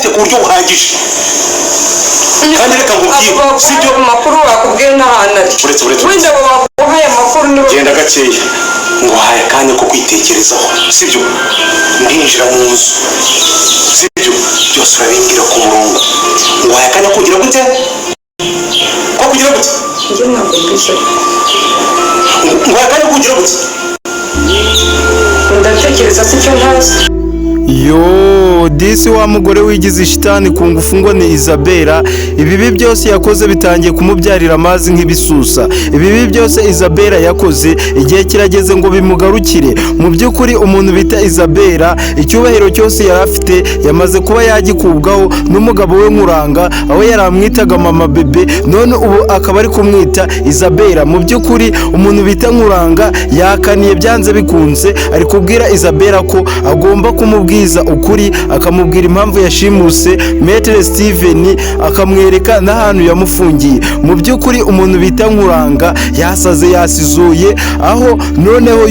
Ndagufite ku buryo buhagije, kandi reka nkubwire. Abo Sibyo? baguhaye amakuru, bakubwiye n'ahantu ari. Uretse, uretse. Wenda abo baguhaye amakuru nibo. Genda gakeya, nguhaye akanya ko kwitekerezaho, sibyo? Ndinjira mu nzu, sibyo? Byose urabimbwira ku murongo. Nguhaye akanya ko kugira gute? Ko kugira gute? Njye ntabwo mbizi. Nguhaye akanya ko kugira gute? Ndatekereza si icyo ntazi. Yo disi, wa mugore wigize ishitani ku ngufu ngo ni Isabella, ibibi byose yakoze bitangiye kumubyarira amazi nk'ibisusa. Ibibi byose Isabella yakoze, igihe kirageze ngo bimugarukire. Mu by'ukuri umuntu bita Isabella, icyubahiro cyose yari afite yamaze kuba yagikubwaho n'umugabo we Nkuranga, aho yari amwitaga mama bebe, none ubu akaba ari kumwita Isabella. Mu by'ukuri umuntu bita Nkuranga yakaniye byanze bikunze, ari kubwira Isabella ko agomba kumubwiza ukuri, akamubwira impamvu yashimuse Maître Steven, akamwereka n'ahantu yamufungiye. Mu by'ukuri umuntu bita Nkuranga yasaze, yasizuye, aho noneho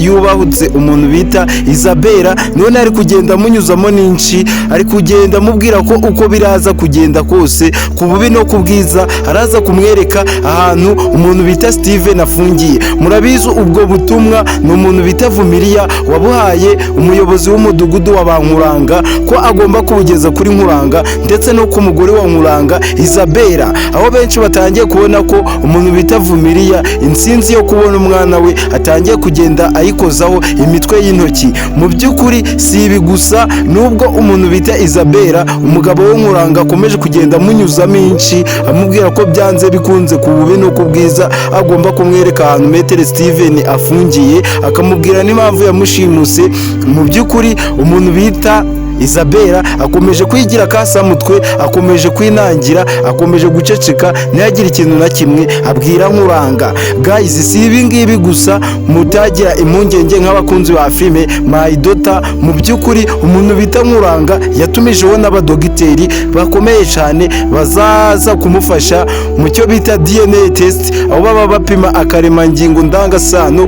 yubahutse umuntu bita Isabella. None ari kugenda amunyuzamo n'inshi, ari kugenda amubwira ko uko biraza kugenda kose, ku bubi no ku bwiza, araza kumwereka ahantu umuntu bita Steven afungiye. Murabizi, ubwo butumwa ni umuntu bita Vumiriya wabuhaye umuyobozi w'umudugudu wa Bankuranga, ko agomba kubugeza kuri Nkuranga ndetse no ku mugore wa Nkuranga Isabella, aho benshi batangiye kubona ko umuntu bita Vumiriya intsinzi yo kubona umwana we atangiye kugenda ayikozaho imitwe y'intoki. Mu by'ukuri si ibi gusa, nubwo umuntu bita Isabella, umugabo we Nkuranga, akomeje kugenda amunyuzamo inshi, amubwira ko byanze bikunze, ku bubi no ku bwiza, agomba kumwereka ahantu Maître Steven afungiye, akamubwira n'impamvu yamushimuse. Mu by'ukuri umuntu bita Isabella akomeje kwigira kasamutwe, akomeje kwinangira, akomeje guceceka, ntiyagire ikintu na kimwe abwira Nkuranga. Guys, si ibi ngibi gusa, mutagira impungenge nk'abakunzi ba filime My Daughter. Mu by'ukuri umuntu bita Nkuranga yatumijeho n'abadogiteri bakomeye cyane bazaza kumufasha mu cyo bita DNA test, aho baba bapima akaremangingo ndangasano,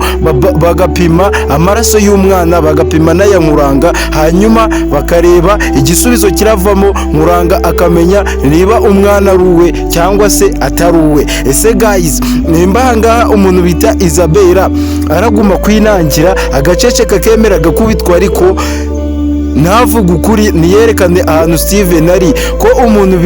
bagapima amaraso y'umwana, bagapima n'aya Nkuranga, hanyuma bakareba igisubizo kiravamo, Nkuranga akamenya niba umwana ari uwe cyangwa se atari uwe. Ese guys, nimba ahangaha umuntu bita Isabella araguma kwinangira, agaceceka, kemera agakubitwa, ariko ntavuge ukuri, ntiyerekane ahantu Steven ari, ko umuntu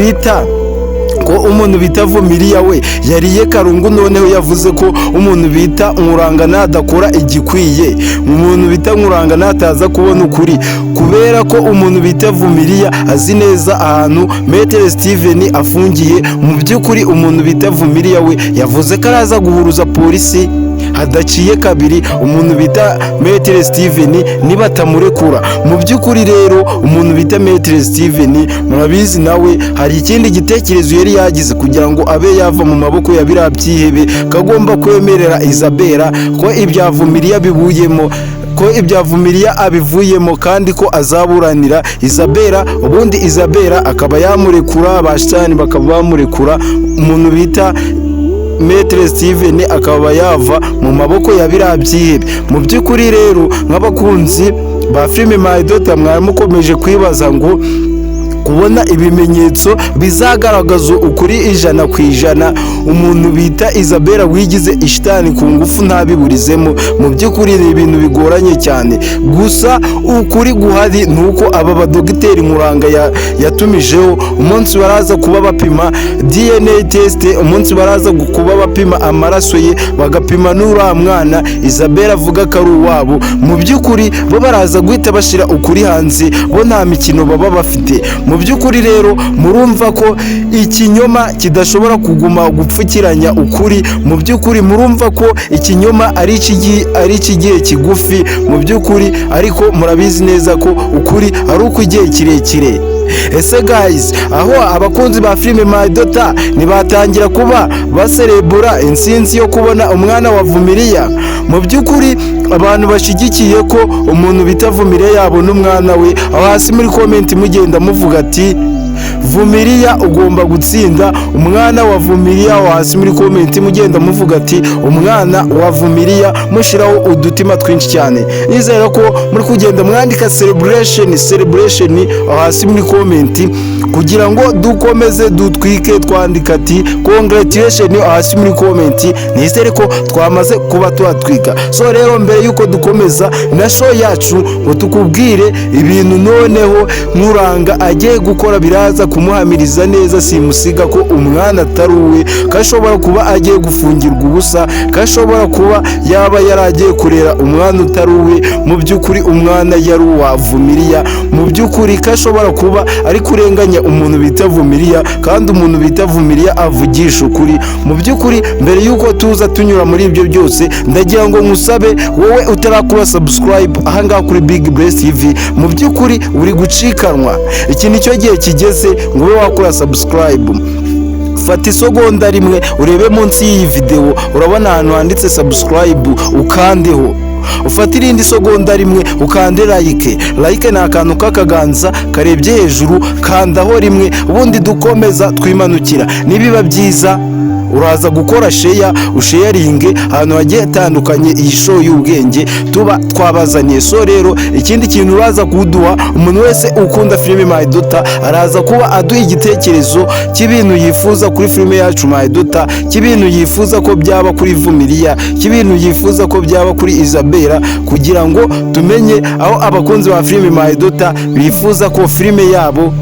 bita Vumiriya we yariye karungu, noneho yavuze ko umuntu bita Nkuranga nadakora igikwiye, umuntu bita Nkuranga nataza kubona ukuri, kubera ko umuntu bita Vumiriya azi neza ahantu Maître Steven afungiye, mu by'ukuri umuntu bita Vumiriya we yavuze ko araza guhuruza polisi hadaciye kabiri umuntu bita Maître Steven nibatamurekura. Mu by'ukuri rero umuntu bita Maître Steven, murabizi, nawe hari ikindi gitekerezo yari yagize kugira ngo abe yava mu maboko ya biriya byihebe, kagomba kwemerera Isabella ko ibya Vumiriya bibuyemo, ko ibya Vumiriya abivuyemo, kandi ko azaburanira Isabella, ubundi Isabella akaba yamurekura, bashitani bakaba bamurekura, umuntu bita Maître Steven akaba yava mu maboko ya biriya byihebe. Mu by'ukuri rero nk'abakunzi ba filime My Daughter, mwari mukomeje kwibaza ngo kubona ibimenyetso bizagaragaza ukuri 100%, umuntu bita Isabella wigize ishitani ku ngufu ntabiburizemo. Mu by'ukuri ni ibintu bigoranye cyane, gusa ukuri guhari ni uko aba badogiteri Nkuranga yatumijeho, umunsi baraza kuba bapima DNA test, umunsi baraza kuba bapima amaraso ye, bagapima n'uriya mwana Isabella avuga ko ari uwabo, mu by'ukuri bo baraza guhita bashyira ukuri hanze. Bo nta mikino baba bafite. Mu by'ukuri rero murumva ko ikinyoma kidashobora kuguma gupfukiranya ukuri. Mu by'ukuri murumva ko ikinyoma ari icy'igihe kigufi mu by'ukuri, ariko murabizi neza ko ukuri ari ukw'igihe kirekire. Ese guys, aho abakunzi ba filime My Daughter ntibatangira kuba baserebura intsinzi yo kubona umwana wa Vumiriya? Mu by'ukuri abantu bashyigikiye ko umuntu bita Vumiriya yabona umwana we, aho hasi muri comment mugenda muvuga ati Vumiriya ugomba gutsinda. Umwana wa Vumiriya, hasi muri comment mugenda muvuga ati "Umwana wa Vumiriya", mushyiraho udutima twinshi cyane. Nizera ko muri kugenda mwandika "celebration, celebration" aho hasi muri comment, kugira ngo dukomeze dutwike, twandika ati "congratulation" hasi muri comment. Nizere ko twamaze kuba tuhatwika. So rero, mbere yuko dukomeza na show yacu ngo tukubwire ibintu noneho Nkuranga agiye gukora biraza kumuhamiriza neza simusiga ko umwana atari uwe, ko ashobora kuba agiye gufungirwa ubusa, ko ashobora kuba yaba yaragiye kurera umwana utari uwe, mu by'ukuri umwana yari uwa Vumiriya, mu by'ukuri ko ashobora kuba ari kurenganya umuntu bita Vumiriya, kandi umuntu bita Vumiriya avugisha ukuri. Mu by'ukuri, mbere y'uko tuza tunyura muri ibyo byose, ndagira ngo nkusabe wowe utarakora subscribe ahangaha kuri Big Bless TV, mu by'ukuri uri gucikanwa. Iki nicyo gihe kigeze ngo ube wakora subscribe. Fata isogonda rimwe urebe munsi y'iyi videwo, urabona ahantu handitse subscribe, ukandeho. Ufate irindi segonda rimwe ukande like. Like ni akantu k'akaganza karebye hejuru, kandaho rimwe, ubundi dukomeza twimanukira. Nibiba byiza uraza gukora share, usharinge ahantu hagiye hatandukanye iyi show y'ubwenge tuba twabazaniye. So rero, ikindi kintu uraza kuduha, umuntu wese ukunda filime My Daughter araza kuba aduha igitekerezo cy'ibintu yifuza kuri filime yacu My Daughter, cy'ibintu yifuza ko byaba kuri Vumiriya, cy'ibintu yifuza ko byaba kuri Isabella, kugira ngo tumenye aho abakunzi ba filime My Daughter bifuza ko filime yabo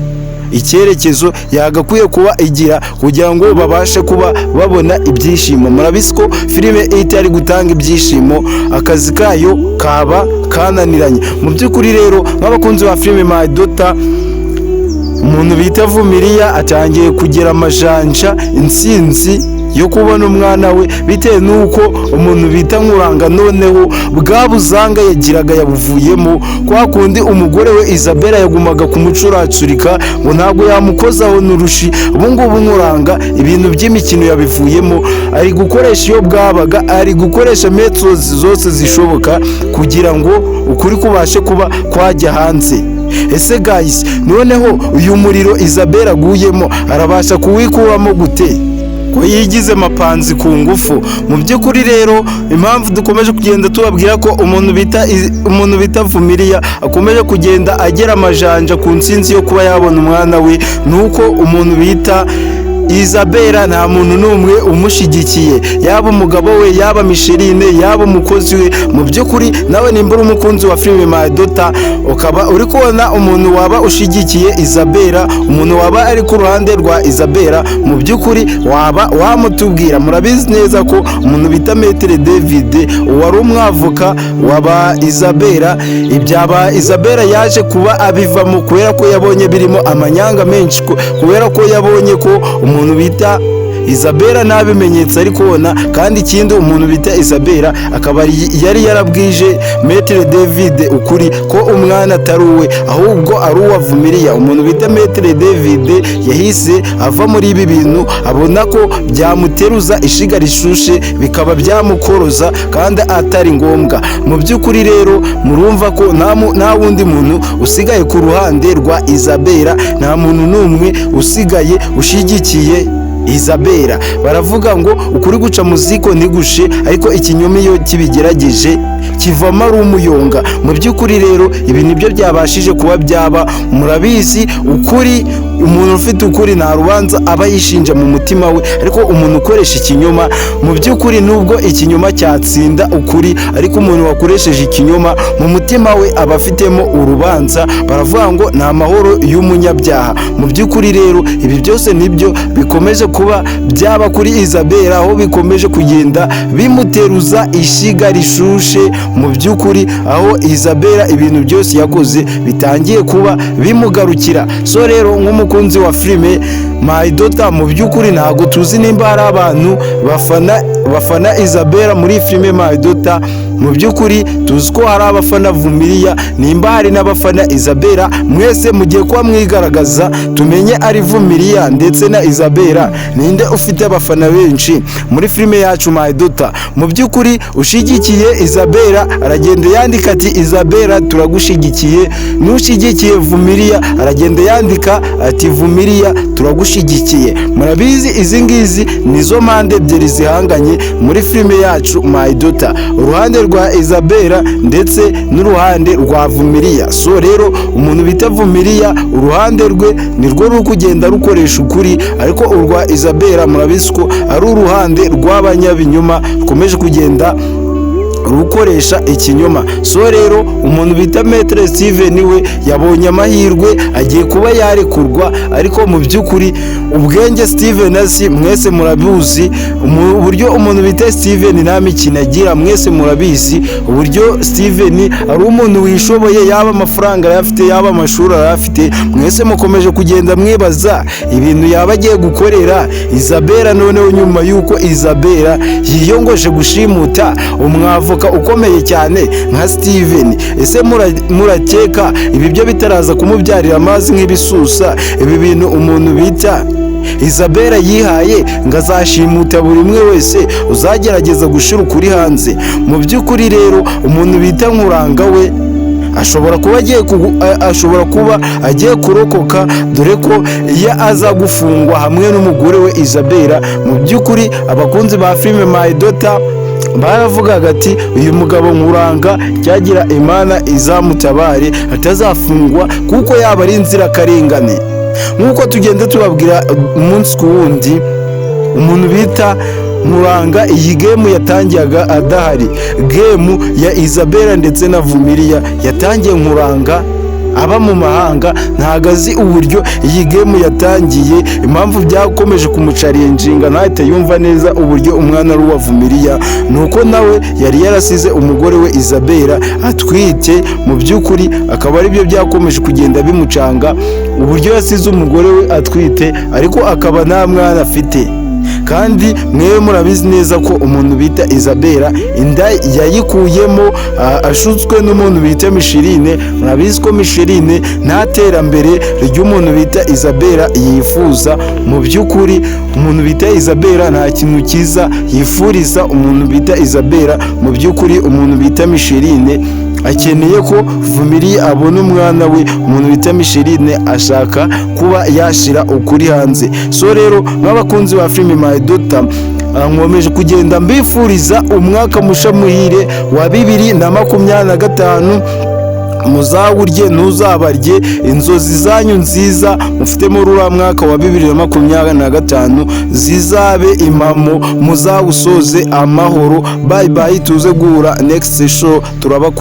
icyerekezo yagakwiye kuba igira, kugira ngo babashe kuba babona ibyishimo. Murabizi ko filime itari gutanga ibyishimo, akazi kayo kaba kananiranye. Mu by'ukuri rero, nk'abakunzi ba filime My Daughter, umuntu bita Vumiriya atangiye kugira amajanja intsinzi yo kubona umwana we, bitewe n'uko umuntu bita Nkuranga noneho bwa buzanga yagiraga yabuvuyemo. Kwa kundi umugore we Isabella yagumaga kumucuracurika ngo ntabwo yamukozaho n'urushi, ubu ngubu Nkuranga ibintu by'imikino yabivuyemo, ari gukoresha iyo bwabaga, ari gukoresha methods zose zishoboka kugira ngo ukuri kubashe kuba kwajya hanze. Ese guys, noneho uyu muriro Isabella aguyemo arabasha kuwikuramo gute, ko yigize mapanzi ku ngufu? Mu by'ukuri rero, impamvu dukomeje kugenda tubabwira ko umuntu bita Vumiriya akomeje kugenda agera amajanja ku ntsinzi yo kuba yabona umwana we, ni uko umuntu bita Isabella nta muntu n'umwe umushyigikiye, yaba umugabo we, yaba Micheline, yaba umukozi we. Mu by'ukuri nawe nimba uri umukunzi wa filime My Daughter, ukaba uri kubona umuntu waba ushyigikiye Isabella, umuntu waba ari ku ruhande rwa Isabella, mu by'ukuri waba wamutubwira. Murabizi neza ko umuntu bita Maître David wari umwavoka waba Isabella, ibyaba Isabella yaje kuba abivamo kubera ko yabonye birimo amanyanga menshi, kubera ko yabonye ko umuntu bita Isabella nta bimenyetso ari kubona, kandi ikindi umuntu bita Isabella akaba yari yarabwije Maître David ukuri ko umwana atari uwe, ahubwo ari uwa Vumiriya. Umuntu bita Maître David yahise ava muri ibi bintu, abona ko byamuteruza ishiga rishushe, bikaba byamukoroza kandi atari ngombwa. Mu by'ukuri rero, murumva ko nta wundi muntu usigaye ku ruhande rwa Isabella, nta muntu n'umwe usigaye ushyigikiye Isabella. Baravuga ngo ukuri guca mu ziko ntigushe, ariko ikinyoma iyo kibigerageje kivamo ari umuyonga. Mu by'ukuri rero, ibi nibyo byabashije kuba byaba. Murabizi, ukuri, umuntu ufite ukuri nta rubanza aba yishinja mu mutima we, ariko umuntu ukoresha ikinyoma, mu by'ukuri nubwo ikinyoma cyatsinda ukuri, ariko umuntu wakoresheje ikinyoma mu mutima we aba afitemo urubanza. Baravuga ngo ni amahoro y'umunyabyaha. Mu by'ukuri rero, ibi byose nibyo bikomeje kuba byaba kuri Isabella, aho bikomeje kugenda bimuteruza ishiga rishushe. Mu by'ukuri, aho Isabella ibintu byose yakoze bitangiye kuba bimugarukira. So rero, nk'umukunzi wa filime My Daughter, mu by'ukuri ntabwo tuzi nimba hari abantu bafana Isabella muri filime My Daughter. Mu by'ukuri tuzi ko hari abafana Vumiriya, nimba hari n'abafana Isabella, mwese mugiye kuba mwigaragaza, tumenye ari Vumiriya ndetse na Isabella ninde ufite abafana benshi muri filime yacu My Daughter. Mu by'ukuri ushyigikiye Isabella aragenda yandika ati "Isabella turagushyigikiye", n'ushyigikiye Vumiriya aragenda yandika ati Ati: "Vumiriya, turagushyigikiye." Murabizi, izi ngizi nizo mpande ebyiri zihanganye muri filime yacu My Daughter, uruhande rwa Isabella ndetse n'uruhande rwa Vumiriya. So rero, umuntu bita Vumiriya, uruhande rwe nirwo ruri kugenda rukoresha ukuri, ariko urwa Isabella murabizi ko ari uruhande rw'abanyabinyoma rukomeje kugenda rukoresha ikinyoma. So rero, umuntu bita Maître Steven we yabonye amahirwe, agiye kuba yarekurwa. Ariko mu by'ukuri ubwenge Steven azi mwese murabizi, uburyo umuntu bita Steven nta mikino agira. Mwese murabizi uburyo Steven ari umuntu wishoboye, yaba amafaranga arayafite, yaba amashuri arayafite. Mwese mukomeje kugenda mwibaza ibintu yaba agiye gukorera Isabella noneho nyuma y'uko Isabella yiyongoje gushimuta umwavoka ukomeye cyane nka Steven. Ese murakeka ibi byo bitaraza kumubyarira amazi nk'ibisusa? Ibi bintu umuntu bita Isabella yihaye ngo azashimuta buri umwe wese uzagerageza gushyira ukuri hanze. Mu by'ukuri rero, umuntu bita Nkuranga we ashobora kuba agiye kurokoka, dore ko iyo aza gufungwa hamwe n'umugore we Isabella, mu by'ukuri abakunzi ba filime My Daughter baravugaga ati: "Uyu mugabo Nkuranga, cyagira Imana izamutabare atazafungwa, kuko yaba ari inzirakarengane." Nk'uko tugenda tubabwira umunsi ku wundi, umuntu bita Nkuranga, iyi game yatangiyaga adahari. Game ya Isabella ndetse na Vumiriya yatangiye Nkuranga aba mu mahanga, ntabwo azi uburyo iyi game yatangiye. Impamvu byakomeje kumuchallenginga ntahite yumva neza uburyo umwana ari uwa Vumiriya, ni uko nawe yari yarasize umugore we Isabella atwite. Mu by'ukuri akaba aribyo byakomeje kugenda bimucanga, uburyo yasize umugore we atwite ariko akaba nta mwana afite. Kandi mwewe murabizi neza ko umuntu bita Isabella inda yayikuyemo ashutswe n'umuntu bita Micheline. Murabizi ko Micheline nta terambere ry'umuntu bita Isabella yifuza. Mu by'ukuri umuntu bita Isabella nta kintu cyiza yifuriza umuntu bita Isabella. Mu by'ukuri umuntu bita Micheline akeneye ko Vumiriya abona umwana we. Umuntu bita Micheline ashaka kuba yashyira ukuri hanze. So rero, nk'abakunzi ba filime My Daughter, nkomeje kugenda mbifuriza umwaka musha muhire wa 2025. Muzawurye ntuzabarye. Inzozi zanyu nziza mufite muri uriya mwaka wa 2025 zizabe impamo, muzawusoze amahoro. Bye bye, tuze guhura next show. Turabakunda.